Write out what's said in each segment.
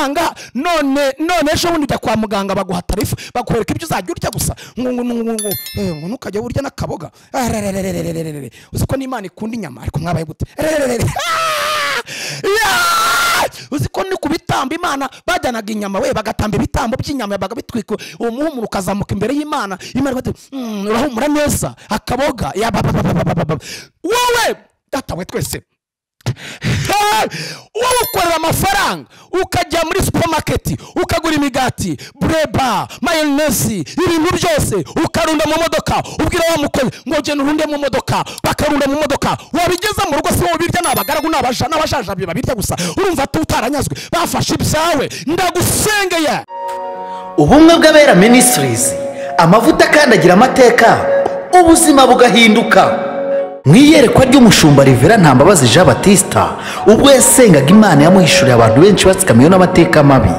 amafaranga none none ejo bundi ujya kwa muganga baguha tarifu bakwereka ibyo uzajya urya gusa ngo ngo ntukajya urya n'akaboga. Uzi ko n'Imana ikunda inyama, ariko mwabaye gute? Uzi ko ni ku bitambo Imana bajyanaga inyama we, bagatamba ibitambo by'inyama bagabitwika, uwo muhumuro ukazamuka imbere y'Imana, Imana bati urahumura neza akaboga. Wowe data we twese, wowe ukorera amafaranga ukajya muri supermarket ukagura imigati, breba, mayonnaise, ibintu byose ukarunda mu modoka, ubwira wa mukozi ngo genda urunde mu modoka, bakarunda mu modoka, wabigeza mu rugo si wowe birya, n'abagaragu n'abashaje babirya gusa. Urumva tutaranyazwe, bafashe ibyawe. Ndagusengeye. Ubumwe bw'Abera Ministries, amavuta akandagira amateka, ubuzima bugahinduka. Mu iyerekwa ry'umushumba Rivera Ntambabazi Jean Baptista, ubwo yasengaga Imana yamuhishuriye abantu benshi batsikamiwe n'amateka mabi,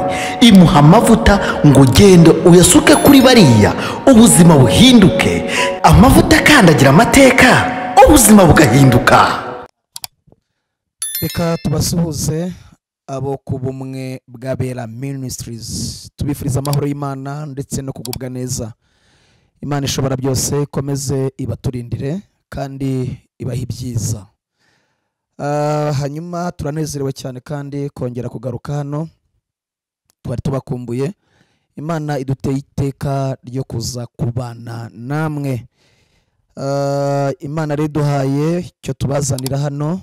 imuha amavuta ngo ugende uyasuke kuri bariya, ubuzima buhinduke. Amavuta akandagira amateka, ubuzima bugahinduka. Reka tubasuhuze abo ku Bumwe bw'Abera Ministries, tubifuriza amahoro y'Imana ndetse no kugubwa neza. Imana ishobora byose ikomeze ibaturindire kandi ibaha ibyiza. Hanyuma turanezerewe cyane kandi kongera kugaruka hano, twari tubakumbuye. Imana iduteye iteka ryo kuza kubana namwe. Imana rero iduhaye icyo tubazanira hano,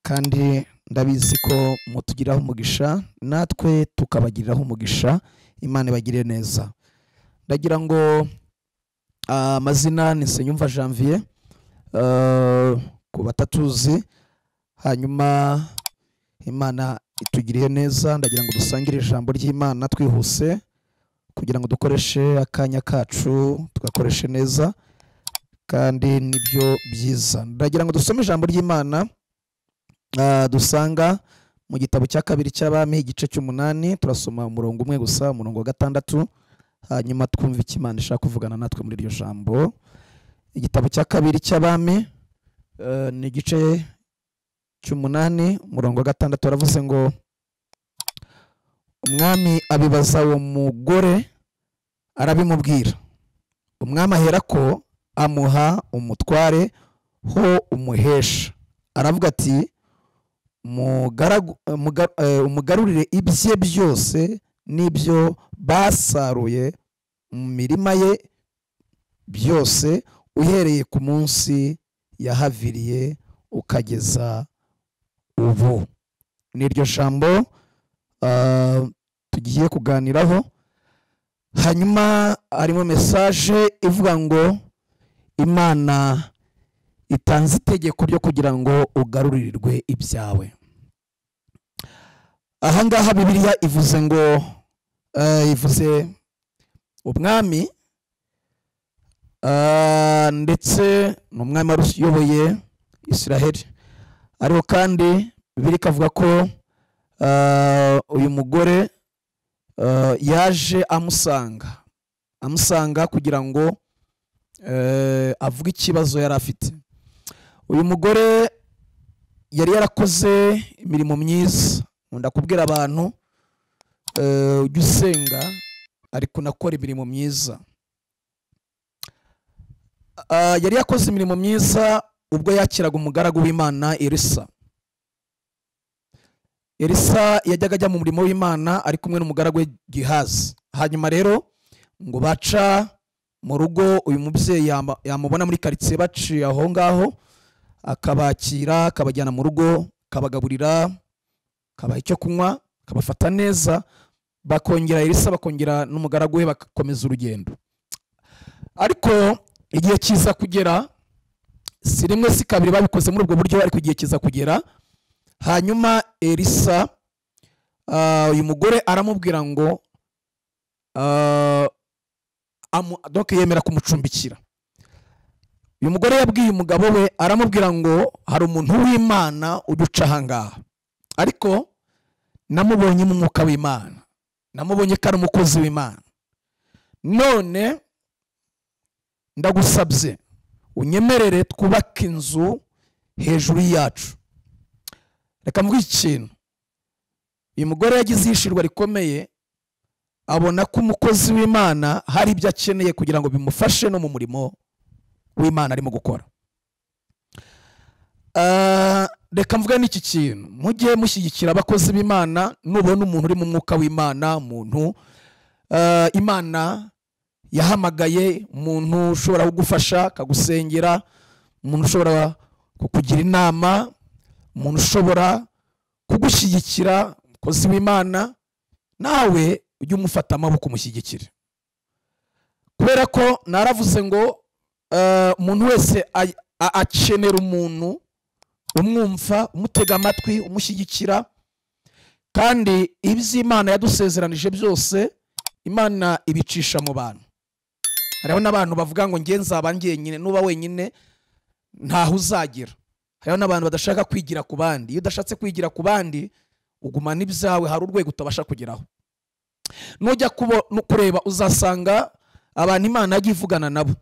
kandi ndabizi ko mutugiraho umugisha natwe tukabagiriraho umugisha. Imana ibagirire neza. Ndagira ngo amazina ni Senyumva Janvier ku batatuzi, hanyuma Imana itugiriye neza. Ndagira ngo dusangire ijambo ry'Imana twihuse kugira ngo dukoreshe akanya kacu tugakoreshe neza kandi nibyo byiza. Ndagira ngo dusome ijambo ry'Imana dusanga mu gitabo cya kabiri cy'Abami igice cy'umunani, turasoma umurongo umwe gusa, umurongo wa 6, hanyuma twumve icyo Imana ishaka kuvugana natwe muri iryo jambo. Igitabo cya kabiri cy'Abami ni igice cy'umunani umurongo wa 6, aravuze ngo umwami abibaza uwo mugore arabimubwira. Umwami aherako amuha umutware ho umuhesha, aravuga ati umugarurire ibye byose n'ibyo basaruye mu mirima ye byose, uhereye ku munsi yahaviriye ukageza ubu. Niryo jambo tugiye kuganiraho. Hanyuma harimo message ivuga ngo Imana itanze itegeko ryo kugira ngo ugarurirwe ibyawe. Aha ngaha Bibiliya ivuze ngo ivuze umwami ndetse n'umwami uyoboye Israheli, ariko kandi Bibiliya ikavuga ko uyu mugore yaje amusanga kugira ngo avuge ikibazo yari afite. Uyu mugore yari yarakoze imirimo myiza. Nkunda kubwira abantu ujya usenga ariko unakora imirimo myiza. Yari yakoze imirimo myiza ubwo yakiraga umugaragu w'Imana Elisa. Elisa yajyaga ajya mu murimo w'Imana ari kumwe n'umugaragu we Gihazi. Hanyuma rero ngo baca mu rugo, uyu mubyeyi yamubona muri quartier baciye aho ngaho, akabakira akabajyana mu rugo, akabagaburira, akabaha icyo kunywa, akabafata neza, bakongera Elisa bakongera n'umugaragu we bagakomeza urugendo. Ariko igihe kiza kugera, si rimwe si kabiri babikoze muri ubwo buryo, ariko igihe kiza kugera, hanyuma Elisa uyu mugore aramubwira ngo donc yemera kumucumbikira. Uyu mugore yabwiye umugabo we aramubwira ngo hari umuntu w'Imana uduca aha ngaha, ariko namubonye mu mwuka w'Imana, namubonye ko ari umukozi w'Imana, none ndagusabye unyemerere twubake inzu hejuru yacu. Reka mvuge ikintu. Uyu mugore yagize ishirwa rikomeye, abona ko umukozi w'Imana hari ibyo akeneye kugira ngo bimufashe no mu murimo w'Imana arimo gukora. Reka mvuge n'iki kintu, mujye mushyigikira abakozi b'Imana. Nubona umuntu uri mu mwuka w'Imana, umuntu Imana yahamagaye, umuntu ushobora kugufasha akagusengera, umuntu ushobora kukugira inama, umuntu ushobora kugushyigikira, umukozi w'Imana, nawe ujye umufata amaboko umushyigikire. Kubera ko naravuze ngo umuntu wese akenera umuntu umwumva, umutega amatwi, umushyigikira. Kandi iby'Imana yadusezeranije byose Imana ibicisha mu bantu. Hariho n'abantu bavuga ngo nge nzaba njyenyine, nuba wenyine ntaho uzagera. Hariho n'abantu badashaka kwigira ku bandi. Iyo udashatse kwigira ku bandi ugumana ibyawe, hari urwego utabasha kugeraho. Nujya kureba uzasanga abantu Imana yagiye ivugana nabo,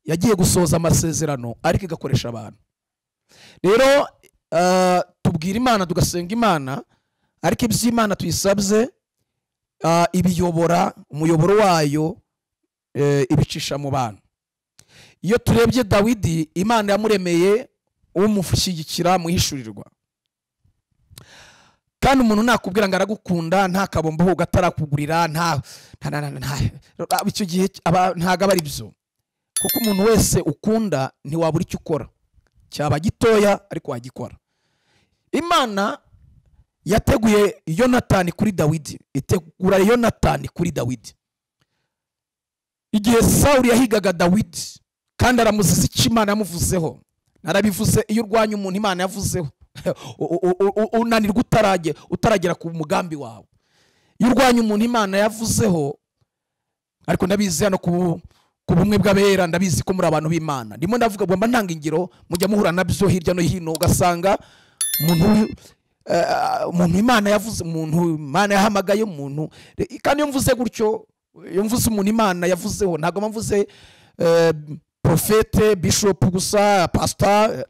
yagiye gusohoza amasezerano ariko igakoresha abantu. Rero tubwira Imana, tugasenga Imana, ariko iby'Imana tuyisabye ibiyobora, umuyoboro wayo ibicisha mu bantu. Iyo turebye Dawidi, Imana yamuremeye umushyigikira muhishurirwa. Kandi umuntu nakubwira ngo aragukunda nta kabombo ho gatarakugurira, nta icyo gihe ntago aba ari byo. Kuko umuntu wese ukunda ntiwabura icyo ukora, cyaba gitoya ariko wagikora. Imana yateguye Yonatani kuri Dawidi, itegura Yonatani kuri Dawidi. Igihe Sawuli yahigaga Dawidi kandi aramuziza icyo Imana yamuvuzeho. Narabivuze, iyo urwanya umuntu Imana yavuzeho unanirwa utaragera ku mugambi wawe. Iyo urwanya umuntu Imana yavuzeho, ariko ndabizi hano ku bumwe bw'abera, ndabizi ko muri abantu b'Imana. Ndimo ndavuga ngomba ntanga ingiro, mujya muhura nabyo hirya no hino, ugasanga umuntu Imana yavuze, umuntu Imana yahamagaye, umuntu. Kandi iyo mvuze gutyo, iyo mvuze umuntu Imana yavuzeho, ntabwo mvuze profete, bishop gusa, pastor,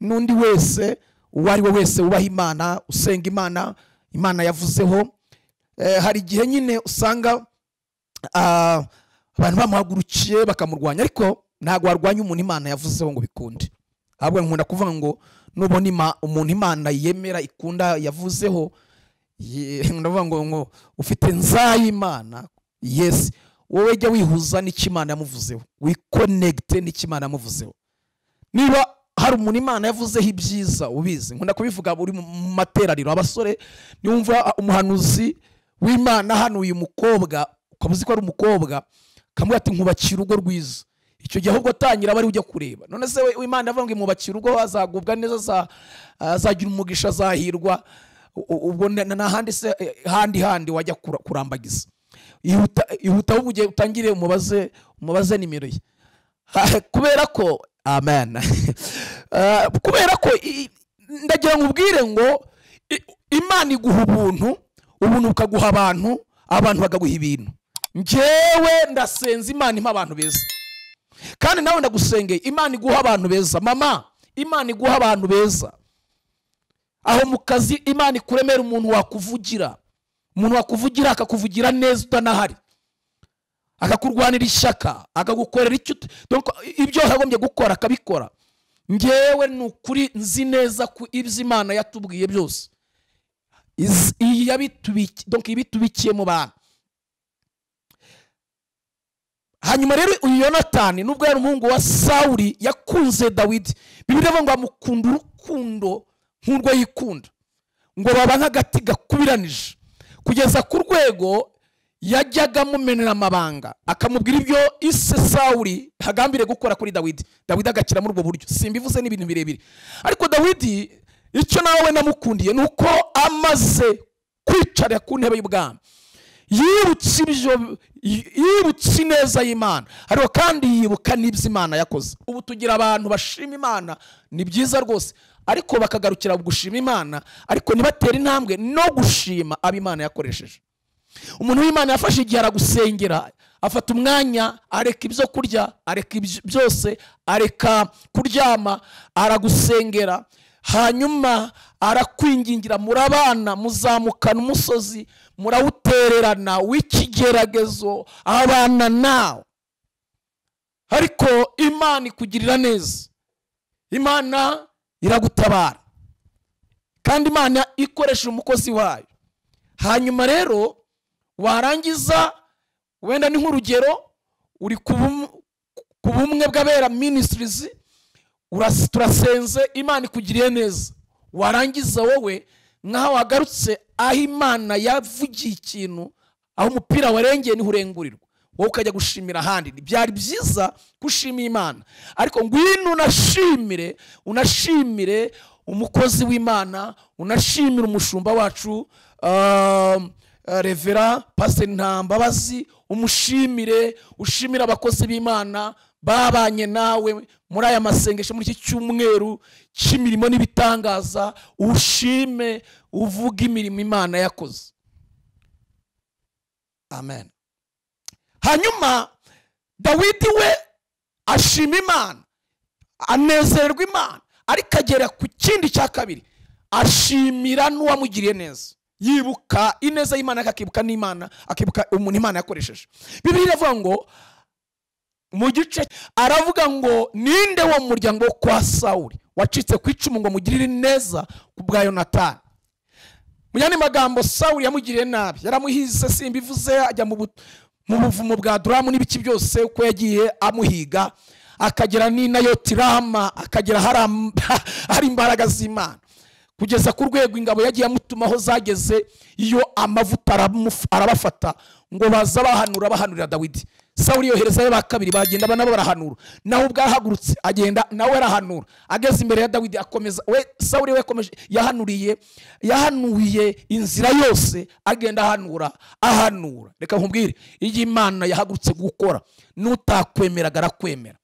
n'undi wese, uwo ari we wese wubaha Imana, usenga Imana, Imana yavuzeho. Hari igihe nyine usanga abantu bamuhagurukiye bakamurwanya, ariko ntabwo warwanya umuntu Imana yavuzeho ngo bikunde. Ahubwo nkunda kuvuga ngo nubona umuntu Imana yemera, ikunda, yavuzeho, ndavuga ngo ufite nzayimana, yes, wowe jya wihuza n'icyo Imana yamuvuzeho, wikonegite n'icyo Imana yamuvuzeho. Niba hari umuntu Imana yavuzeho ibyiza ubizi, nkunda kubivuga uri mu materaniro, abasore niwumva umuhanuzi w'Imana hano uyu mukobwa, ukaba uzi ko ari umukobwa, akamubwira ati nkubakira urugo rwiza, icyo gihe ahubwo tangira bari ujya kureba. None se Imana avuga ngo imubakira urugo, azagubwa neza, azagira umugisha, azahirwa, ubwo n'ahandi se handi wajya kurambagiza. Ihuta ahubwo ugiye utangire umubaze nimero ye. Kubera ko amen. Kubera ko ndagira ngo ubwire ngo Imana iguha ubuntu, ubuntu bukaguha abantu, abantu bakaguha ibintu. Njyewe ndasenza Imana impa abantu beza. Kandi nawe ndagusengeye, Imana iguha abantu beza. Mama, Imana iguha abantu beza. Aho mu kazi Imana ikuremera umuntu wakuvugira. Umuntu wakuvugira akakuvugira neza utanahari, akakurwanira ishyaka, akagukorera icyo ibyo yagombye gukora akabikora. Njyewe ni ukuri nzi neza ko ibyo Imana yatubwiye byose ibitubikiye mu bantu. Hanyuma rero uyu Yonatani nubwo yari umuhungu wa Sawuli yakunze Dawidi. Bibiliya ivuga ngo amukunda urukundo nk'urwo yikunda, ngo baba nk'agati gakubiranije, kugeza ku rwego yajyaga amumenera amabanga, akamubwira ibyo ise Sawuli hagambire gukora kuri Dawidi. Dawidi agakira muri ubwo buryo. Simbivuze n'ibintu birebire, ariko Dawidi icyo nawe namukundiye nuko amaze kwicara ku ntebe y'ubwami yibutse ibyo, yibutse ineza y'Imana, ariko kandi yibuka n'ibyo Imana yakoze. Ubu tugira abantu bashima Imana, ni byiza rwose, ariko bakagarukira gushima Imana, ariko ntibatera intambwe no gushima abo Imana yakoresheje. Umuntu w'Imana yafashe igihe aragusengera, afata umwanya, areka ibyo kurya, areka byose, areka kuryama, aragusengera, hanyuma Arakwingingira, murabana, muzamukana umusozi, murawutererana w'ikigeragezo, abana nawe. Ariko Imana ikugirira neza, Imana iragutabara, kandi Imana ikoresha umukozi wayo. Hanyuma rero warangiza, wenda ni nk'urugero, uri ku Bumwe bw'Abera Ministries, turasenze, Imana ikugiriye neza. Warangiza wowe nkaho wagarutse aho Imana yavugiye ikintu, aho umupira warengeye niho urengurirwa, wowe ukajya gushimira ahandi. Byari byiza gushima Imana, ariko ngwino unashimire umukozi w'Imana, unashimire umushumba wacu Revera Pastor Ntambabazi, umushimire, ushimire abakozi b'Imana babanye nawe muri aya masengesho muri iki cyumweru cy'imirimo n'ibitangaza. Ushime, uvuge imirimo Imana yakoze. Amen. Hanyuma Dawidi we ashima Imana, anezererwa Imana, ariko agera ku kindi cya kabiri, ashimira n'uwamugiriye neza. Yibuka ineza y'Imana, akakibuka n'Imana, akibuka umuntu Imana yakoresheje. Bibiliya iravuga ngo mu gice aravuga ngo ninde wo mu muryango kwa Sawuli wacitse ku icumu ngo mugirire neza ku bwa Yonatani. Mu yandi magambo, Sawuli yamugiriye nabi, yaramuhize, simbivuze, ajya mu buvumo bwa Duramu n'ibiki byose, uko yagiye amuhiga akagera n'Inayotirama, akagera hari imbaraga z'Imana, kugeza ku rwego ingabo yagiye amutumaho zageze iyo amavuta arabafata ngo baza bahanura, bahanurira Dawidi. Sawuli yoherezayo ba kabiri, bagenda nabo barahanura, nawe ubwahagurutse agenda nawe arahanura. Ageze imbere ya Dawidi akomeza, we Sawuli we yakomeje, yahanuye inzira yose, agenda ahanura. Reka nkubwire, iyo Imana yahagurutse gukora nutakwemeraga arakwemera.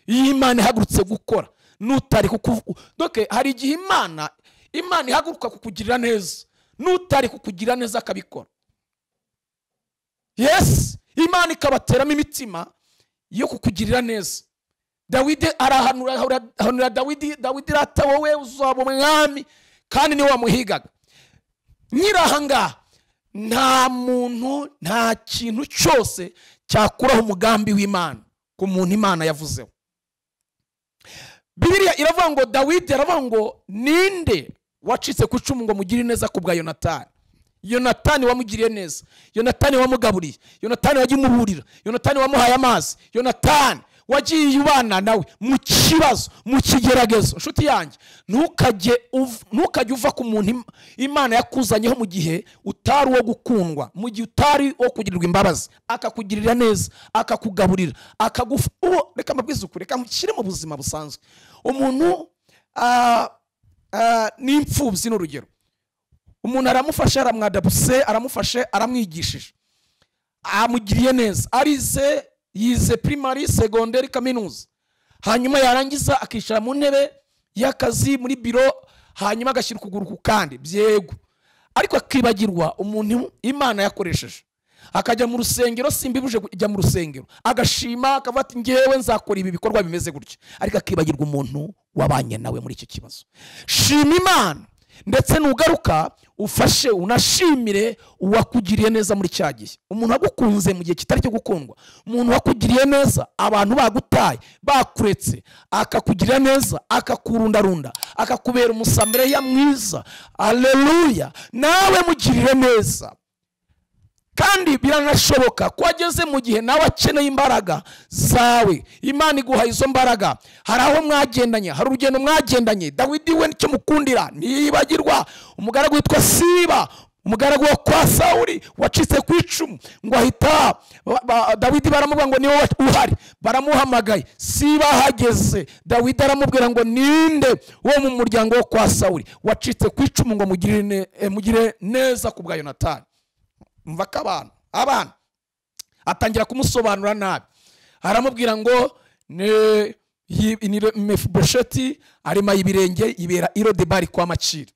Iyo Imana ihagurutse gukora nutari kukuvuga, doke hari igihe Imana ihaguruka kukugirira neza, nutari kukugirira neza akabikora. Yes, Imana ikabateramo imitima yo kukugirira neza. Dawidi arahanura Dawidi, Dawidi rata wowe uzaba umwami, kandi niwe wamuhigaga. Nyirahanga nta muntu, nta kintu cyose cyakuraho umugambi w'Imana ku muntu Imana yavuzeho. Bibiliya iravuga ngo Dawidi aravuga ngo ninde wacitse ku icumu ngo mugirire neza ku bwa Yonatani. Yonatani wamugiriye neza, Yonatani wamugaburiye, Yonatani wagiye umuburira, Yonatani wamuhaye amazi, Yonatani wagiye ubana nawe mu kibazo, mu kigeragezo. Nshuti yanjye, ntukajye uva ku muntu Imana yakuzanyeho mu gihe utari uwo gukundwa, mu gihe utari uwo kugirirwa imbabazi, akakugirira neza, akakugaburira, akagufa. Reka mbabwize ukuri, reka mushyire mu buzima busanzwe. Umuntu n'imfubyi ni urugero, umuntu aramufashe, aramwadabuse, aramufashe, aramwigishije, amugiriye neza, arize, yize primary, secondary, kaminuza. Hanyuma yarangiza akicara mu ntebe y'akazi muri biro, hanyuma agashyira ukuguru ku kandi, byego. Ariko akibagirwa umuntu Imana yakoresheje. Akajya mu rusengero, simbibuje kujya mu rusengero, agashima, akavuga ati ngewe nzakora ibi bikorwa bimeze gutya, ariko akibagirwa umuntu wabanye nawe muri icyo kibazo. Shima Imana, ndetse nugaruka ufashe unashimire uwakugiriye neza muri cya gihe. Umuntu wagukunze mu gihe kitari cyo gukundwa, umuntu wakugiriye neza abantu bagutaye, bakuretse, akakugirira neza, akakurundarunda, akakubera umusamariya mwiza. Haleluya, nawe mugirire neza. Kandi biranashoboka ko ageze mu gihe nawe akeneye imbaraga zawe, Imana iguha izo mbaraga. Hari aho mwagendanye, hari urugendo mwagendanye. Dawidi we nicyo mukundira, ntiyibagirwa umugaragu witwa Siba, umugaragu wa kwa Sawuli wacitse ku icumu, ngo ahita Dawidi baramubwira ngo niwe uhari, baramuhamagaye. Siba ahageze, Dawidi aramubwira ngo ninde wo mu muryango wo kwa Sawuli wacitse ku icumu ngo mugire neza ku bwa Yonatani. Mva kabana abana atangira kumusobanura nabi, aramubwira ngo ni Mefibosheti arima ibirenge yibera Irodebari kwa Makiri.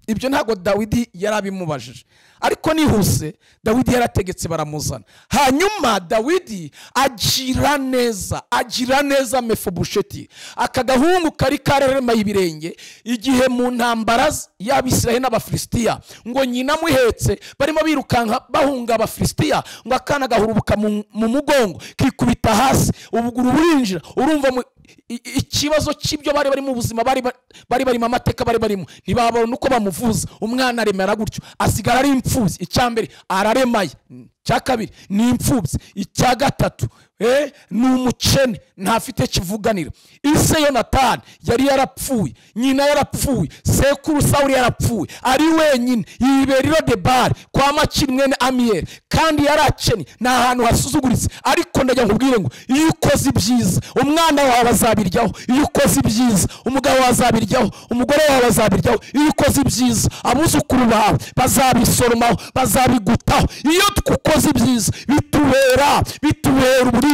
Ibyo ntabwo Dawidi yarabimubajije, ariko nihuse Dawidi yarategetse baramuzana. Hanyuma Dawidi agira neza, agira neza Mefibosheti, aka gahungu kari kararemaye ibirenge igihe mu ntambara y'Abisirayeli n'Abafilisitiya, ngo nyina amuhetse barimo birukanka bahunga Abafilisitiya, ngo akana gahurubuka mu mugongo kikubita hasi, ubuguru burinjira. Urumva ikibazo cy'ibyo bari bari mu buzima, bari barimo amateka bari barimo, ntibabona uko bamuvuza. Umwana aremera gutyo, asigara ari imfubyi. Icya mbere araremaye, icya kabiri ni imfubyi, icya gatatu ni umukene, ntafite kivuganira. Ise Yonatani yari yarapfuye, nyina yarapfuye, sekuru Sawuli yarapfuye, ari wenyine yibera i Lodebari kwa Makiri mwene Amiyeli, kandi yarakennye, ni ahantu hasuzuguritse. Ariko ndajya nkubwire ngo iyo ukoze ibyiza umwana wawe azabiryaho, iyo ukoze ibyiza umugabo wawe azabiryaho, umugore wawe azabiryaho, iyo ukoze ibyiza abuzukuru bawe bazabisoromaho, bazabigutaho. Iyo ukoze ibyiza bitubera uburinzi.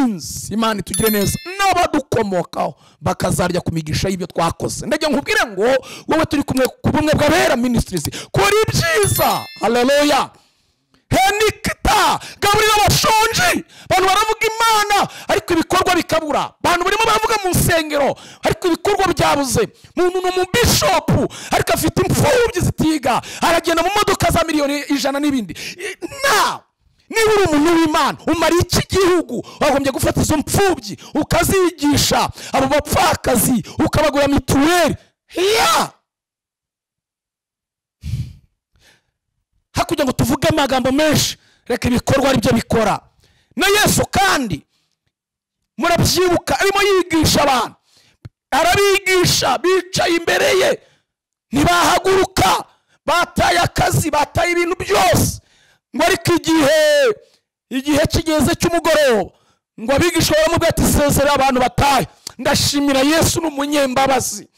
Imana itugire neza, n'abadukomokaho bakazarya ku migisha y'ibyo twakoze. Ndajya nkubwire ngo wowe turi kumwe ku bumwe bw'abera ministries, kora ibyiza. Haleluya. Henikita gaburira abashonji. Abantu baravuga Imana ariko ibikorwa bikabura. Abantu barimo baravuga mu nsengero ariko ibikorwa byabuze. Umuntu ni umubishopu ariko afite imfubyi zitiga, aragenda mu modoka za 100,000,000 n'ibindi. Niba uri umuntu w'Imana umara iki gihugu, wagombye gufata izo mfubyi ukazigisha, abo bapfakazi ukabagura mituweli. Hakugira ngo tuvuge amagambo menshi, reka ibikorwa ari byo bikora. Na Yesu kandi murabyibuka arimo yigisha abantu, arabigisha bicaye imbere ye ntibahaguruka, bataye akazi, bataye ibintu byose. Ngo ariko igihe kigeze cy'umugoroba, ngo abigisha baramubwira ati sezerera abantu bataye. Ndashimira Yesu ni umunyembabazi.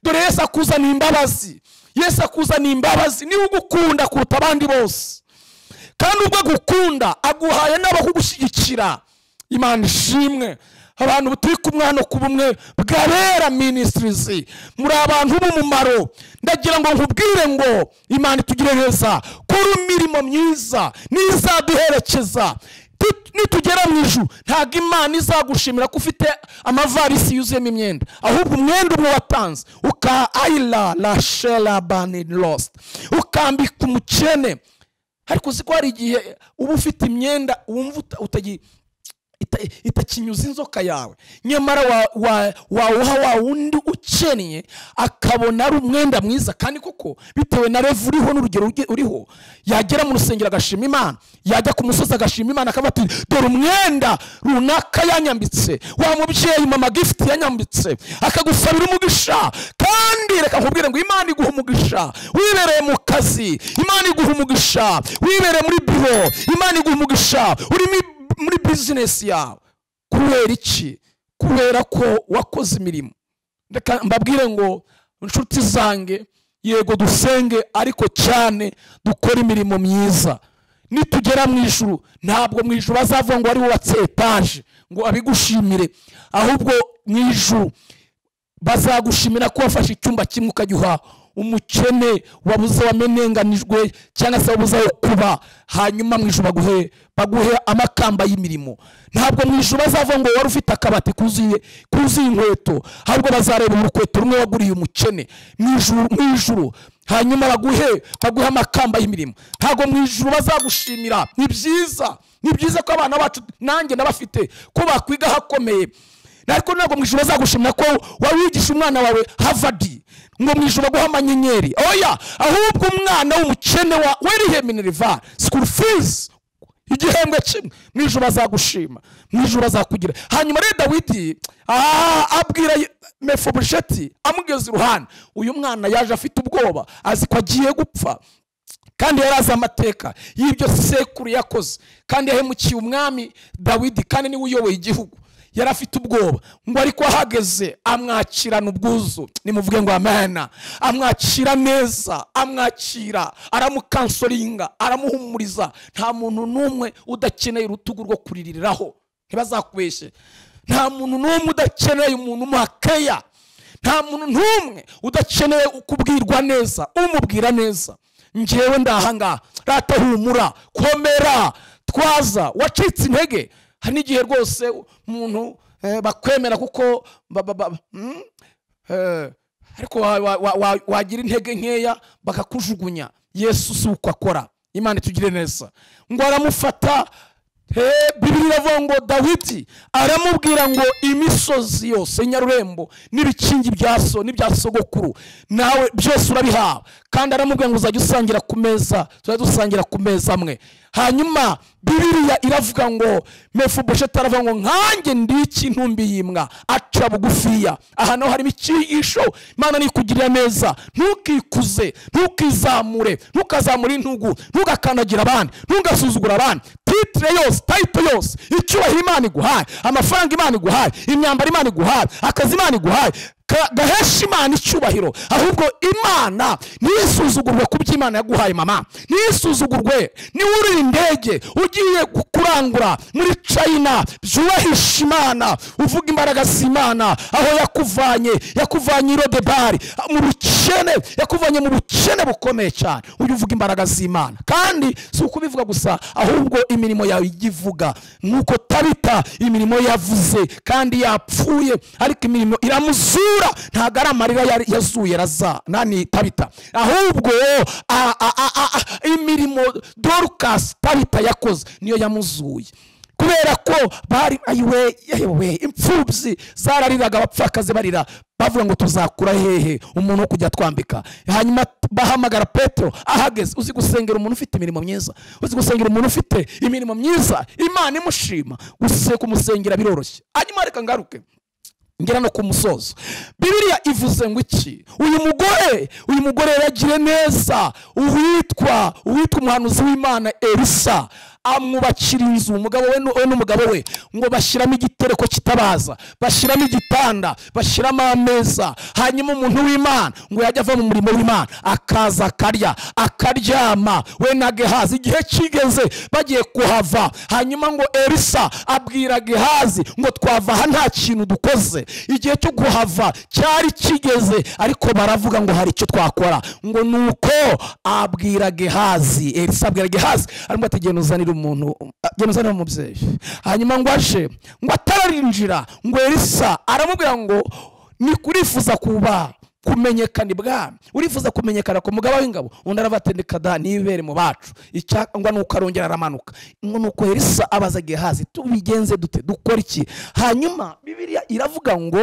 Dore Yesu akuzana imbabazi, Yesu akuzana imbabazi, niwe ugukunda kuruta abandi bose, kandi ubwo agukunda aguhaye n'abakugushyigikira. Imana ishimwe. Abantu turi kumwe hano ku bumwe bw'abera ministries, muri abantu b'umumaro. Ndagira ngo nkubwire ngo Imana itugire neza, kora imirimo myiza nizaduherekeza. Nitugera mu ijuru ntabwo Imana izagushimira ko ufite amavarisi yuzuyemo imyenda, ahubwo umwenda umwe watanze uka ayila la shela bani lost, ukambika umukene. Ariko uzi ko hari igihe uba ufite imyenda wumva utagiye itakinyuza inzoka yawe, nyamara wawuha wa wundi ukennye akabona ari umwenda mwiza, kandi koko bitewe na level uriho n'urugero uriho, yagera mu rusengero agashima Imana, yajya ku musozi agashima Imana, akavuga ati dore umwenda runaka yanyambitse, wa mubyeyi mama Gift yanyambitse, akagusabira umugisha. Kandi reka nkubwire ngo Imana iguha umugisha wibereye mu kazi, Imana iguha umugisha wibereye muri biro, Imana iguha umugisha uri muri business yawe. Kubera iki? Kubera ko wakoze imirimo. Reka mbabwire ngo inshuti zange, yego dusenge ariko cyane dukora imirimo myiza. Nitugera mu ijuru ntabwo mu ijuru bazavuga ngo ari wubatse etage ngo abigushimire, ahubwo mu ijuru bazagushimira ko wafashe icyumba kimwe ukagiha umukene wabuze, wamenenganijwe cyangwa se wabuze aho kuba, hanyuma mu ijuru baguhe amakamba y'imirimo. Ntabwo mu ijuru bazavuga ngo wari ufite akabati kuzuye inkweto, ahubwo bazareba urukweto rumwe waguriye umukene mu ijuru, hanyuma baguhe amakamba y'imirimo. Ntabwo mu ijuru bazagushimira. Ni byiza ko abana bacu nanjye nabafite ko bakwiga hakomeye, ariko ntabwo mu ijuru bazagushimira ko wawigisha umwana wawe Harvard ngo mu ijuru baguha amanyenyeri. Oya, ahubwo umwana w'umukene wa werihe minerval school fees igihembwe kimwe, mu ijuru bazagushima, mu ijuru bazakugira. Hanyuma rero Dawidi abwira Mefibosheti amugeze iruhande, uyu mwana yaje afite ubwoba, azi ko agiye gupfa, kandi yarazi amateka y'ibyo sekuru yakoze, kandi yahemukiye umwami Dawidi, kandi niwe uyoboye igihugu. Yari afite ubwoba, ngo ariko ahageze amwakirana ubwuzu. Nimuvuge ngo amena. Amwakira neza, amwakira, aramukansoringa, aramuhumuriza. Nta muntu n'umwe udakeneye urutugu rwo kuriririraho, ntibazakubeshe. Nta muntu n'umwe udakeneye umuntu umuha keya. Nta muntu n'umwe udakeneye kubwirwa neza, umubwira neza. Njyewe ndahangaha, rata humura, komera, twaza, wacitse intege. Hari n'igihe rwose umuntu bakwemera kuko ariko wagira intege nkeya bakakujugunya. Yesu si uko akora. Imana itugire neza. Ngo aramufata. Bibiliya iravuga ngo Dawidi aramubwira ngo imisozi yose Nyarurembo n'ibikingi bya so n'ibya sogokuru nawe byose urabihawe, kandi aramubwira ngo uzajya usangira ku meza, tuzajya dusangira ku meza amwe. Hanyuma Bibiliya iravuga ngo Mefibosheti aravuga ngo nkanjye ndiki intumbi y'imbwa, aca bugufiya. Aha naho harimo icyigisho. Imana nikugirira neza, ntukikuze, ntukizamure, ntukazamure intugu, ntugakandagira abandi, ntugasuzugura abandi. Titre yose, title yose, icyubahiro Imana iguhaye, amafaranga Imana iguhaye, imyambaro Imana iguhaye, akazi Imana iguhaye, gahesha Imana icyubahiro. Ahubwo Imana ntisuzugurwe ku byo Imana yaguhaye. Mama, ntisuzugurwe. Niba uri indege ugiye kurangura muri China, byubahisha Imana, uvuga imbaraga z'Imana, aho yakuvanye, yakuvanye i Lodebari mu bukene, yakuvanye mu bukene bukomeye cyane. Ujye uvuga imbaraga z'Imana, kandi si ukubivuga gusa, ahubwo imirimo yawe ijye ivuga. Nk'uko Tabita imirimo yavuze kandi yapfuye, ariko imirimo iramuzura. Ntabwo ari amarira yazuye raza nani Tabita, ahubwo imirimo Dorcas Tabita yakoze niyo yamuzuye. Kubera ko bari ayiwe yewe imfubyi zarariraga, abapfakazi barira bavuga ngo tuzakura hehe umuntu wo kujya twambika. Hanyuma bahamagara Petero ahageze. Uzi gusengera umuntu ufite imirimo myiza, uzi gusengera umuntu ufite imirimo myiza Imana imushima, guseka kumusengera biroroshye. Hanyuma reka ngaruke ngera no ku musozo. Bibiliya ivuze ngo iki? Uyu mugore yagire neza uwitwa umuhanuzi w'Imana Elisa, amwubakira inzu, umugabo we n'umugabo we, ngo bashyiramo igitereko kitabaza, bashyiramo igitanda, bashyiramo ameza. Hanyuma umuntu w'Imana ngo yajya ava mu murimo w'Imana akaza akarya, akaryama we na Gehazi. Igihe kigeze bagiye kuhava, hanyuma ngo Elisa abwira Gehazi ngo twava aha nta kintu dukoze. Igihe cyo kuhava cyari kigeze, ariko baravuga ngo hari icyo twakora. Ngo nuko abwira Gehazi, Elisa abwira Gehazi arimo ati genda uzanire umuntu, genda uzanire umubyeyi. Hanyuma ngo aje, ngo atararinjira, ngo Elisa aramubwira ngo ni kurifuza kuba kumenyekana ibwami, urifuza kumenyekana ku mugaba w'ingabo. Undi arabatendeka da nibere mu bacu, icyangwa nuko arongera aramanuka. Ngo nuko Elisa abaza Gehazi, tubigenze dute, dukora iki? Hanyuma Bibiliya iravuga ngo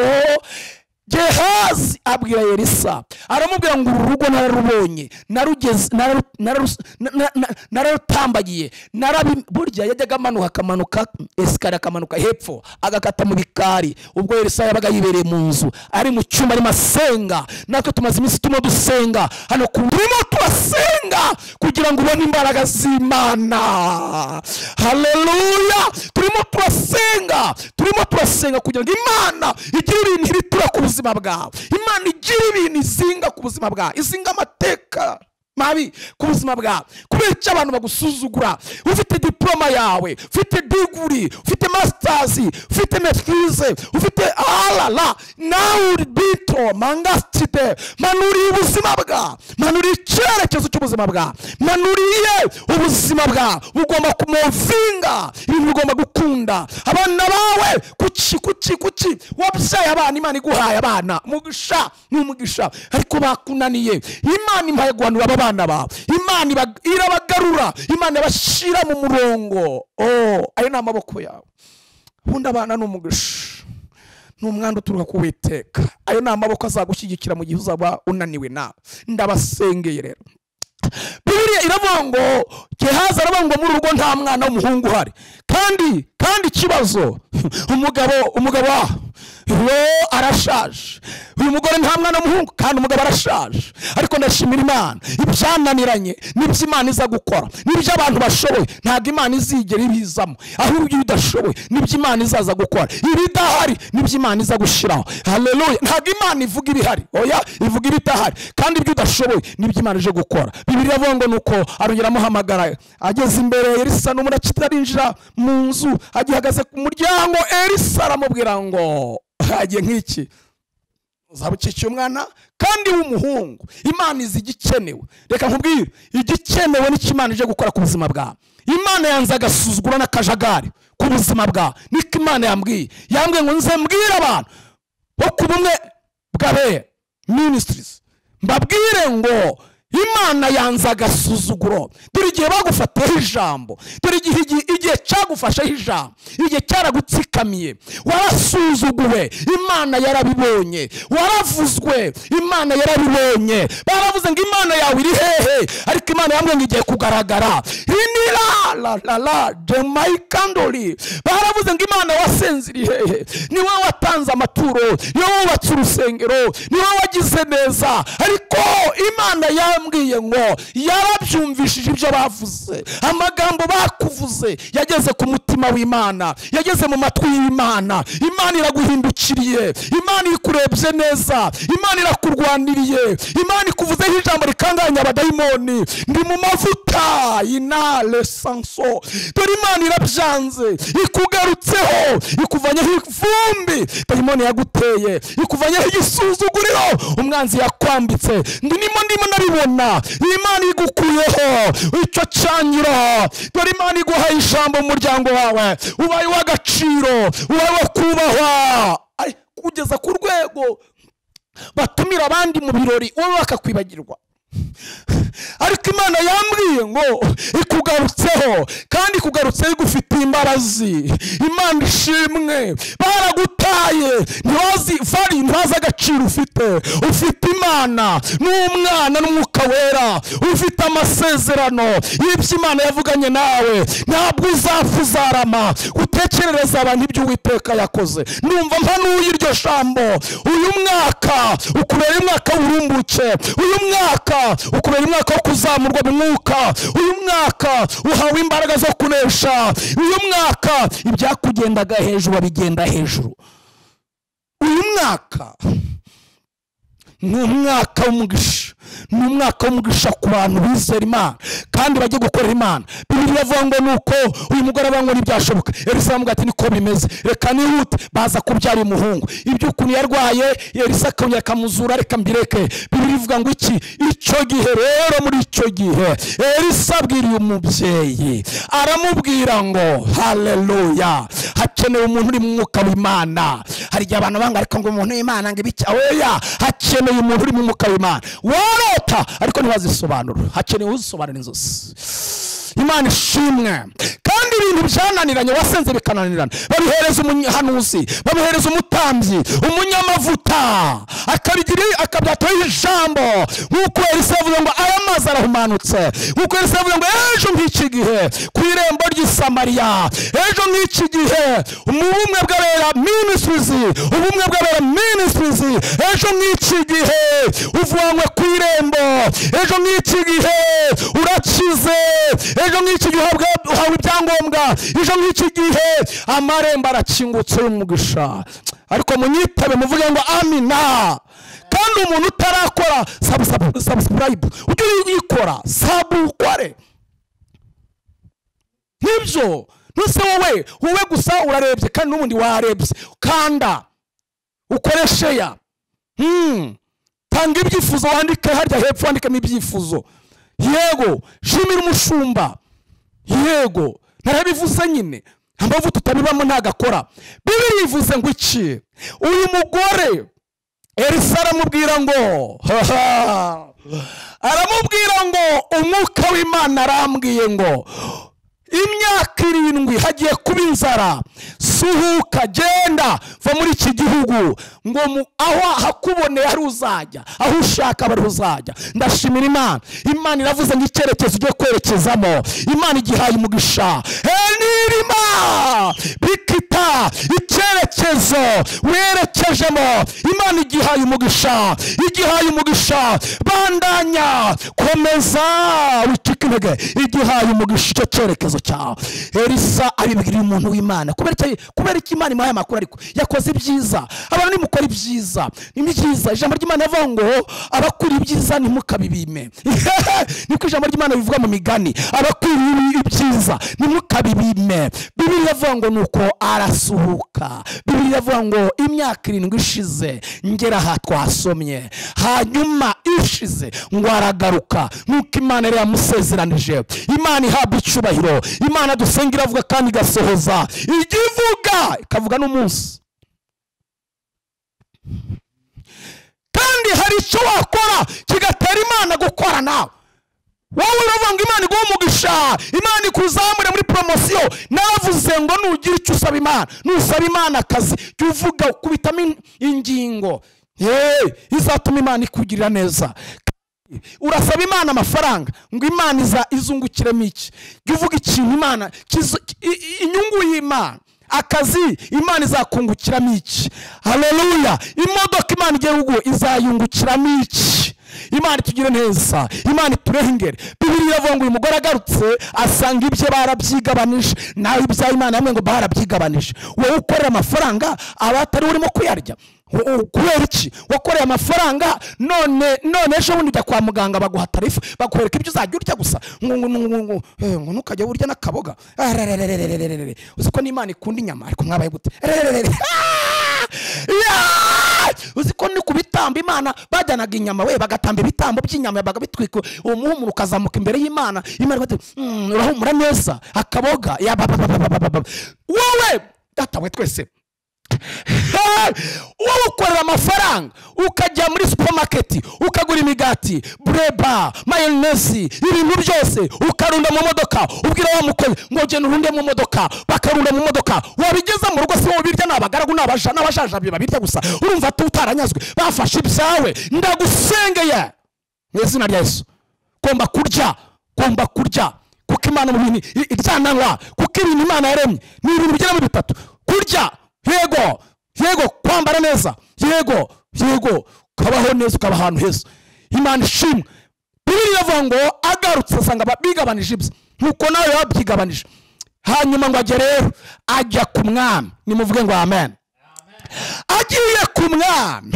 Gehazi abwira Elisa aramubwira ngo uru rugo nararubonye, narugeze, nararutambagiye, burya yajyaga amanuka akamanuka esikariye akamanuka hepfo agakata mu bikari. Ubwo Elisa yabaga yibereye mu nzu, ari mu cyumba arimo asenga. Natwe tumaze iminsi turimo dusenga hano, turimo turasenga kugira ngo ubone imbaraga z'Imana. Haleluya! Turimo turasenga, turimo turasenga kugira ngo Imana igire ibintu ibitura ku buzima bwawe. Imana igira ibintu izinga ku buzima bwawe, izinga amateka mabi ku buzima bwawe. Kubera icyo abantu bagusuzugura, ufite diploma yawe, ufite degree, ufite masters, ufite maîtrise, ufite alala, nawe uri bito mangastite. Manuriye ubuzima bwawe, manuriye icyerekezo cy'ubuzima bwawe, manuriye ubuzima bwawe. Bugomba kumuvinga, ibintu bigomba gukunda abana bawe. Kuki kuki kuki wabyaye abana, Imana iguhaye abana, umugisha ni umugisha, ariko bakunaniye. Imana impaye guhanura aba bana bawe, Imana irabagarura, Imana ibashyira mu murongo. Ayo ni amaboko yawe. Ubundi abana ni umugisha, ni umwanda uturuka ku Uwiteka. Ayo ni amaboko azagushyigikira mu gihe uzaba unaniwe nawe. Ndabasengeye rero. Bibiliya iravuga ngo Gehazi aravuga ngo muri urugo nta mwana w'umuhungu uhari, kandi ikibazo umugabo arashaje, uyu mugore nta mwana w'umuhungu kandi umugabo arashaje. Ariko ndashimira Imana, ibyananiranye nibyo Imana iza gukora, nibyo abantu bashoboye ntabwo Imana izigera ibizamo, ahubwo ibyo udashoboye nibyo Imana izaza gukora, ibidahari nibyo Imana iza gushiraho. Haleluya! Ntabwo Imana ivuga ibihari, oya, ivuga ibidahari, kandi ibyo udashoboye nibyo Imana ije gukora. Bibiliya iravuga ngo nuko arongera amuhamagara, ageze imbere Elisa n'umurakita arinjira mu nzu, agihagaze ku muryango, Elisa aramubwira ngo hagiye nk'iki Uzaba ukikiye umwana kandi w'umuhungu. Imana izi igikenewe. Reka nkubwire, igikenewe n'icyo Imana ije gukora ku buzima bwawe. Imana yanze agasuzuguro n'akajagari ku buzima bwawe. Niko Imana yambwiye. Yambwiye ngo nze mbwire abantu bo ku bumwe bw'Abera Ministries, mbabwire ngo Imana yanze agasuzuguro. Dore igihe bagufataho ijambo, dore igihe cyagufasheho ijambo, igihe cyaragutsikamiye, warasuzuguwe, Imana yarabibonye, waravuzwe, Imana yarabibonye. Baravuze ngo Imana yawe iri hehe? Ariko Imana yambwiye ngo igiye kugaragara. Inira la la la jemaikandoli. Baravuze ngo Imana wasenze iri hehe? Ni wowe watanze amaturo, ni wowe wubatse urusengero, ni wowe wagize neza. Ariko Imana yambwiye ngo yarabyumvishije ibyo bavuze, amagambo bakuvuze yageze ku mutima w'Imana, yageze mu matwi y'Imana. Imana iraguhindukiriye, Imana ikurebye neza, Imana irakurwaniriye, Imana ikuvuzeho ijambo rikanganya abadayimoni. Ndi mu mavuta inale sanso. Dore Imana irabyanze, ikugarutseho, ikuvanyeho ivumbi dayimoni yaguteye, ikuvanyeho igisuzuguriro umwanzi yakwambitse. Ndimo nabibona, Imana igukuyeho icyo cyanyiro. Dore Imana iguhaye ijambo mu muryango wawe, ubaye w'agaciro, ubaye wo kubahwa, kugeza ku rwego batumira abandi mu birori wowe bakakwibagirwa. Ariko Imana yambwiye ngo ikugarutseho, kandi ikugarutseho igufitiye imbabazi. Imana ishimwe. Baragutaye, ntibazi vari, ntibazi agaciro ufite. Ufite Imana n'Umwana n'Umwuka Wera, ufite amasezerano y'ibyo Imana yavuganye nawe. Ntabwo uzapfa uzarama utekerereza abantu ibyo Uwiteka yakoze. Numva mpanuye iryo jambo. Uyu mwaka ukubera umwaka w'uburumbuke, uyu mwaka ukubera umwaka wo kuzamurwa mu mwuka, uyu mwaka uhawe imbaraga zo kunesha, uyu mwaka ibyakugendaga hejuru babigenda hejuru. Uyu mwaka ni umwaka w'umugisha, ni umwaka w'umugisha ku bantu bizera Imana kandi bajye gukorera Imana. Bibiliya ivuga ngo nuko uyu mugore avuga ngo ntibyashoboka, Elisa aramubwira ati niko bimeze, reka nihute. Baza kubyara umuhungu. Ibyo ukuntu yarwaye Elisa akongera akamuzura, reka mbireke. Bibiliya ivuga ngo iki? Icyo gihe rero, muri icyo gihe Elisa abwiriye umubyeyi, aramubwira ngo haleluya, hakenewe umuntu uri mu mwuka w'Imana. Hari igihe abantu banga ariko ngo umuntu w'Imana ngo ibiki, oya, hakenewe umuntu uri mu mwuka w'Imana. Warota ariko ntibazisobanura, hakenewe uzisobanura inzozi. Imana ishimwe. Kandi ibintu byananiranye wasenze bikananirana, babihereza umuhanuzi, babihereza umutambyi, umunyamavuta, akabigira akabyataho ijambo. Nk'uko Elisa yavuze ngo aya mazi arahumanutse, nk'uko Elisa yavuze ngo ejo nk'iki gihe ku irembo ry'i Samariya, ejo nk'iki gihe mu bumwe bw'Abera Ministries, ubumwe bw'Abera Ministries, ejo nk'iki gihe uvanywe ku irembo, ejo nk'iki gihe urakize, ejo nk'iki gihe uhawe ibyangombwa, ejo nk'iki gihe amarembo arakingutse y'umugisha. Ariko munyitabe muvuge ngo amina. Kandi umuntu utarakora subscribe, ujye uyikora, sabukore nibyo. Nuse wowe gusa urarebye, kandi n'ubundi warebye, kanda ukoreshe ya tanga ibyifuzo, wandike harya hepfo, wandikemo ibyifuzo. Yego, shimira umushumba. Yego, narabivuze nyine, amavuta tutabibamo ntagakora. Bibiliya ivuze ngo iki? Uyu mugore Elisa aramubwira ngo aramubwira ngo umwuka w'Imana arambwiye ngo imyaka 7 hagiye kuba inzara, suhuka, genda, va muri iki gihugu, ngo aho hakuboneye hari uzajya, aho ushaka bari uzajya. Ndashimira Imana. Imana iravuze ngo icyerekezo ugiye kwerekezamo, Imana igihaye umugisha. Enirima bikita, icyerekezo werekejemo, Imana igihaye umugisha, igihaye umugisha. Bandanya, komeza, wicike intege, igihaye umugisha icyo cyerekezo cyawe. Elisa abibwira umuntu w'Imana. Kubera iki Imana imuhaye amakuru? Ariko yakoze ibyiza. Abantu nimukora ibyiza, ni byiza. Ijambo ry'Imana rivuga ngo abakora ibyiza ntimukabibime. Niko ijambo ry'Imana bivuga mu migani, abakora ibyiza ntimukabibime. Bibiliya ivuga ngo nuko arasuhuka. Arasuhuka. Bibiliya iravuga ngo imyaka 7 ishize ngera aha twasomye, hanyuma ishize ngo aragaruka nk'uko Imana yari yamusezeranije. Imana ihabwa icyubahiro. Imana dusenga iravuga kandi igasohoza, ijya ivuga ikavuga n'umunsi. Kandi hari icyo wakora kigatera Imana gukora nawe. Wowe uravuga ngo Imana iguhe umugisha, Imana ikuzamure muri promosiyo. Navuze ngo nugira icyo usaba Imana, nusaba Imana akazi, jya uvuga ukubitamo ingingo izatuma Imana ikugirira neza. Urasaba Imana amafaranga ngo Imana izungukiremo iki? Jya uvuga ikintu Imana, inyungu y'Imana. Akazi Imana izakungukiramo iki? Haleluya. Imodoka Imana igiye kuguha izayungukiramo iki? Imana itugire neza, Imana iturengere. Bibiliya iravuga ngo uyu mugore agarutse asanga ibye barabyigabanije, nawe ibya Imana yamwe ngo barabyigabanije. Wowe ukorera amafaranga aba atari urimo kuyarya. Kubera iki wakoreye amafaranga none ejo bundi ujya kwa muganga baguha tarifu, bakwereka ibyo uzajya urya gusa, ngo ntukajya urya n'akaboga. Uzi ko n'Imana ikunda inyama, ariko mwabaye gute? Uzi ko ni ku bitambo Imana bajyanaga inyama, we bagatamba ibitambo by'inyama bagabitwika, uwo muhumuro ukazamuka imbere y'Imana. Imana ati urahumura neza akaboga. Wowe data we twese, wowe ukorera amafaranga ukajya muri supermarket ukagura imigati, breba, mayonnaise, ibintu byose ukarunda mu modoka, ubwira wa mukozi ngo genda urunde mu modoka, bakarunda mu modoka. Wabigeza mu rugo si wowe birya, n'abagaragu n'abashaje babirya gusa. Urumva tutaranyazwe, bafashe ibyawe. Ndagusengeye mu izina rya Yesu, gomba kurya, gomba kurya, kuko Imana mu bintu iryananywa, kuko ibintu Imana yaremye ni ibintu bigera muri bitatu: kurya, yego, yego, kwambara neza, yego, yego, ukabaho neza, ukaba ahantu heza. Imana ishimwe. Bibiliya iravuga ngo agarutse asanga bigabanije ibye nkuko nawe yabyigabanije. Hanyuma ngo ajye rero ajya ku mwami. Nimuvuge ngo amen. Agiye ku mwami.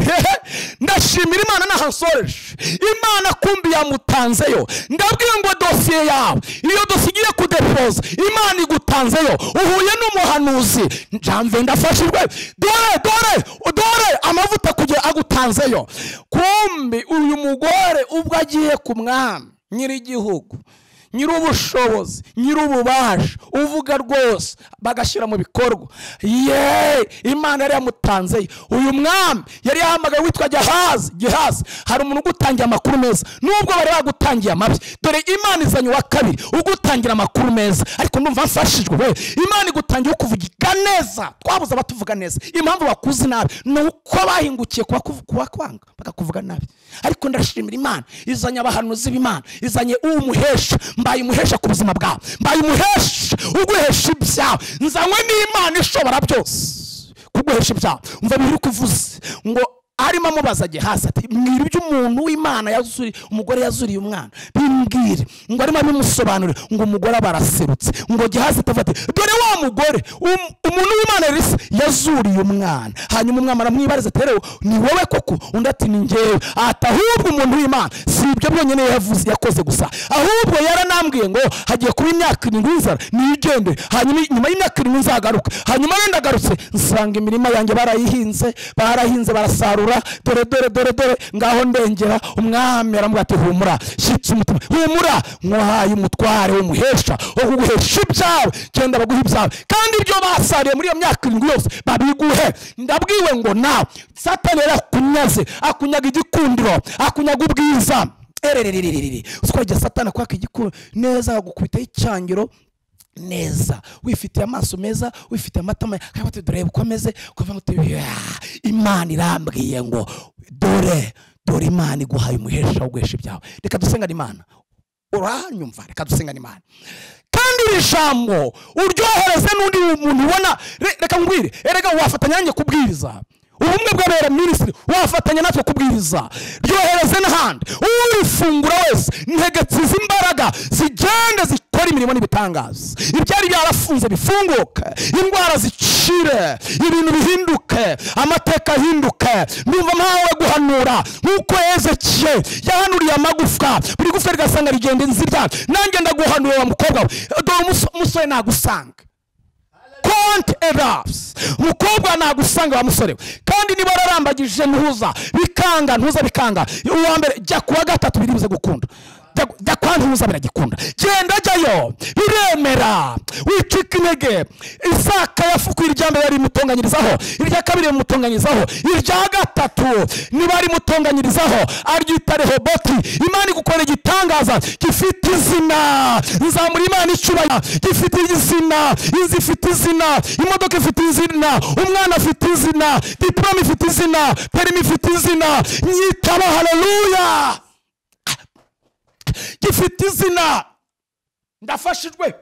Ndashimira Imana nahansoreje. Imana kumbi yamutanzeyo. Ndabwiye ngo dosiye yawe, iyo dosiye igiye kudepoza, Imana igutanzeyo. Uhuye n'umuhanuzi, njamve ndafashijwe. Dore dore dore amavuta kugira agutanzeyo. Kumbi uyu mugore ubwo agiye ku mwami nyir'igihugu, nyir'ubushobozi, nyir'ububasha, uvuga rwose bagashyira mu bikorwa. Ye, Imana yari yamutanzeyo. Uyu mwami yari yahamagaye witwa Gehazi. Gehazi, hari umuntu ugutangiye amakuru meza nubwo bari bagutangiye amabi. Dore Imana izanye uwa kabiri ugutangira amakuru meza. Ariko ndumva mfashijwe we. Imana igutangiye ukuvugika neza. Twabuze abatuvuga neza. Impamvu bakuzi nabi ni uko bahingukiye kubakwanga bakakuvuga nabi. Ariko ndashimira Imana izanye abahanuzi b'Imana, izanye umuhesha. Mbaye umuhesha ku buzima bwawe, mbaye umuhesha uguhesha ibyawe. Nzanywe n'Imana ishobora byose kuguhesha ibyawe. Umva biri kuvuze ngo arimo amubaza Gehazi ati mbwira ibyo umuntu w'Imana yazuri, umugore yazuriye umwana, bimbwire. Ngo arimo abimusobanurira, ngo umugore abaraserutse. Ngo Gehazi atafate, dore wa mugore umuntu w'Imana Elisa yazuriye umwana. Hanyuma umwana aramwibariza ati rero ni wowe koko? Undi ati ni njyewe. Ati ahubwo umuntu w'Imana si ibyo byonyine yavuze yakoze gusa, ahubwo yaranambwiye ngo hagiye kuba imyaka 7 y'inzara, nigende, hanyuma nyuma y'imyaka 7 nzagaruka. Hanyuma rero ndagarutse nsanga imirima yanjye barayihinze, barahinze barasarura. Dore dore dore dore ngaho ndengera. Umwami aramubwira ati humura, shyitsa umutima, humura, nkuhaye umutware w'umuhesha wo kuguhesha ibyawe, genda baguhe ibyawe, kandi ibyo basariye muri iyo myaka 7 yose babiguhe. Ndabwiwe ngo nawe Satani yarakunyaze, akunyaga igikundiro, akunyaga ubwiza. Ererererere, usiko Satani akwaka igikundiro neza, agukubitaho icyangiro neza, wifitiye amaso meza, wifitiye amatama, kandi dore uko ameze, ukavuga uti Imana irambwiye ngo dore dore Imana iguhaye umuhesha wo guhesha ibyawe. Reka dusengane Imana. Uranyumva? Reka dusengane Imana. Kandi iri jambo uryohereze n'undi muntu ubona. Reka ngwire, erega wafatanya nanjye kubwiriza ubumwe bw'abera ministry, wafatanya natwe kubwiriza, ryohereze n'ahandi. Urifungura wese, ntegetse izi imbaraga zigende zikora imirimo n'ibitangaza. Ibyari byarafunze bifunguke, indwara zicire, ibintu bihinduke, amateka ahinduke. Ndumva mpawe guhanura nk'uko Ezekiel yahanuriye amagufwa, buri gufwa rigasanga rigenda inzira. Nanjye ndaguhanura wa mukobwa we, dore umusore nagusanga. Ko Don't erase. Umukobwa nagusanga wa musore, kandi niba wararambagije ntuza bikanga, ntuza bikanga, uwa mbere jya kuwa gatatu biribuze gukunda, jya kwa ntuza biragikunda, genda jyayo biremera, wicika intege. Isaka yafukuye irya mbere yarimutonganyirizaho, irya kabiri yamutonganyirizaho, irya gatatu niba arimutonganyirizaho aryita Rehoboti. Imana igukora igitangaza gifite izina, nzamura Imana icyubahiro, gifite izina, inzu ifite izina, imodoka ifite izina, umwana afite izina, diplome ifite izina, perimi ifite izina, nyitaba haleluya, gifite izina. Ndafashijwe.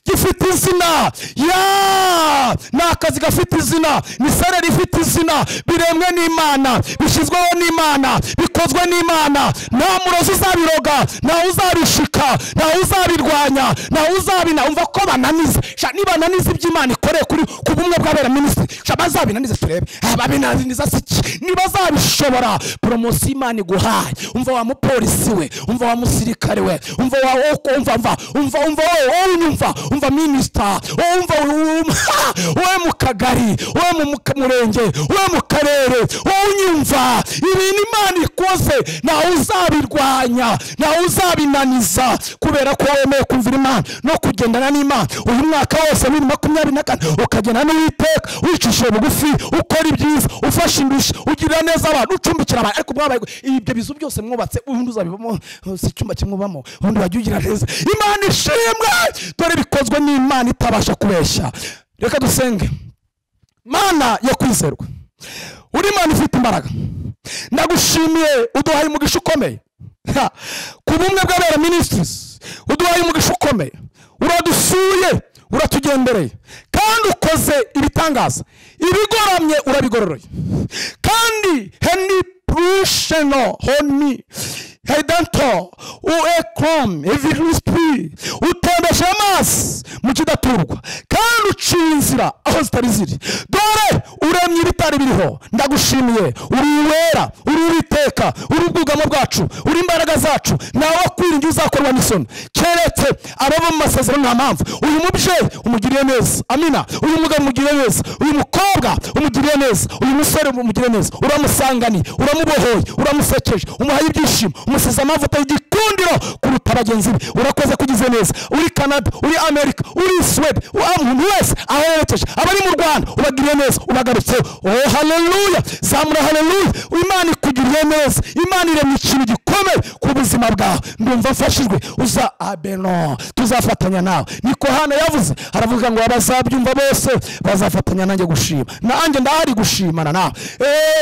Gifite izina, ya ni akazi gafite izina, ni salari ifite izina, biremwe n'Imana, bishyizweho n'Imana, bikozwe n'Imana. Nta murozi uzabiroga, nta uzabishika, nta uzabirwanya, nta uzabina. Umva ko bananiza, nibananiza iby'Imana ikoreye kuri ku bumwe bw'abera minisitiri, bazabinaniza turebe babinaniza siki, nibazabishobora. Promosi Imana iguhaye, umva wa mupolisi we, umva wa musirikare we, umva wa umva umva umva umva wowe unyumva, umva minisita, umva we mu kagari, we mu murenge, we mu karere, wowe unyumva, ibintu Imana ikoze ntawe uzabirwanya, ntawe uzabinaniza, kubera ko wemeye kumvira Imana no kugendana n'Imana. Uyu mwaka wose 2024 ukagenda n'Uwiteka, wicishije bugufi, ukora ibyiza, ufasha indushyi, ugirira neza abantu, ucumbikira abantu. Ariko mwabaye ibyo bizu byose mwubatse, ubundi uzabibamo, si icyumba kimwe ubamo, ubundi wajya ugira neza. Imana ishimwe, dore bikozwe n'Imana itabasha kubeshya. Reka dusenge. Mana yo kwizerwa, uri Imana ifite imbaraga, ndagushimiye, uduhaye umugisha ukomeye ku bumwe bw'abera ministries, uduhaye umugisha ukomeye, uradusuye, uratugendereye, kandi ukoze ibitangaza, ibigoramye urabigororoye, kandi heni prusheno honi hedanto uekom eviruspi, utembesha amazi mu kidaturwa, kandi uciye inzira aho zitari ziri. Dore uremye ibitari biriho. Ndagushimiye, uri uwera, uri Uwiteka, uri ubwugamo bwacu, uri imbaraga zacu, nawe wakwiringiye uzakorwa n'isoni, keretse ababa mu masezerano. Nta mpamvu. Uyu mubyeyi umugiriye neza, amina. Uyu mugabo umugiriye neza, uyu mukobwa umugiriye neza, uyu musore umugiriye neza, uramusanganiye, uramubohoye, uramusekeje, umuhaye ibyishimo, umusize amavuta y'igikundiro kuruta bagenzi be. Urakoze kugize neza. Uri Canada, uri Amerika, uri Sweden, umuntu wese aho yerekeje, abari mu Rwanda ubagiriye neza, ubagarutseho. Oh haleluya, zamura haleluya. Imana ikugiriye neza, Imana iremye ikintu gikomeye ku buzima bwawe. Ndumva mfashijwe, uza abeno, tuzafatanya nawe. Niko Hana yavuze, aravuga ngo abazabyumva bose bazafatanya nanjye gushima. Nanjye ndahari gushimana nawe.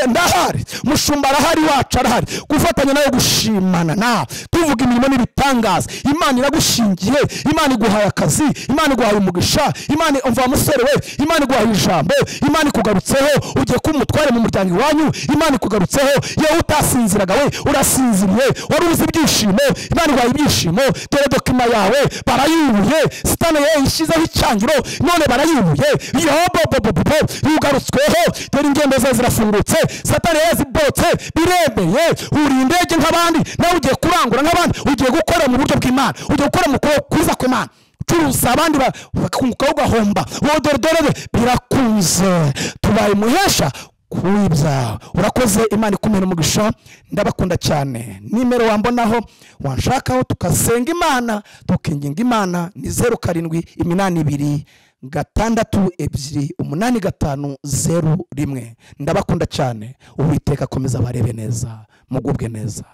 Ndahari, mushumba arahari, wacu arahari, gufatanya nawe gushimana nawe, tuvuga imirimo n'ibitangaza. Imana iragushingiye, Imana iguhaye akazi, Imana iguhaye umugisha, Imana umva musore we, Imana iguhaye ijambo, Imana ikugarutseho, ugiye kuba umutware mu muryango iwanyu, Imana ikugarutseho. Yewe utasinziraga we urasinziriye, wari uzi ibyishimo, Imana iguhaye ibyishimo. Dore dokima yawe barayubuye, Satani yayishyizeho icyangiro, none barayubuye, yobobobobo yugarutsweho. Dore ingendo ze zirafungutse, Satani yazibotse, biremeye, uri indege nk'abandi, nawe ugiye kurangura nk'abandi, ugiye gukora mu buryo bw'Imana, ugiye gukora mu kwiza kw'Imana, ucuruza abandi bakunguka ugahomba. Wowe dore dore birakunze, tubaye umuhesha kuibya. Urakoze, Imana ikumene umugisha. Ndabakunda cyane. Nimero wambonaho wanshakaho tukasenga Imana, tukinginga Imana ni 0 7 8 2 6 2 8 5 0 1. Ndabakunda cyane. Uwiteka akomeza barebe neza, mugubwe neza.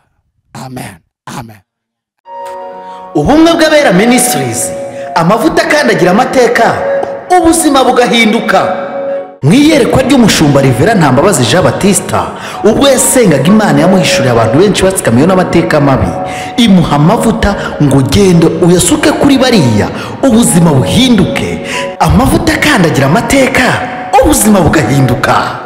Amen, amen. Ubumwe bw'abera ministries, amavuta akandagira amateka, ubuzima bugahinduka. Mu iyerekwa ry'umushumba Rivera Ntambabazi Jean Baptista, ubwo yasengaga Imana yamuhishuriye abantu benshi batsikamiwe n'amateka mabi, imuha amavuta ngo genda uyasuke kuri bariya, ubuzima buhinduke. Amavuta akandagira amateka, ubuzima bugahinduka.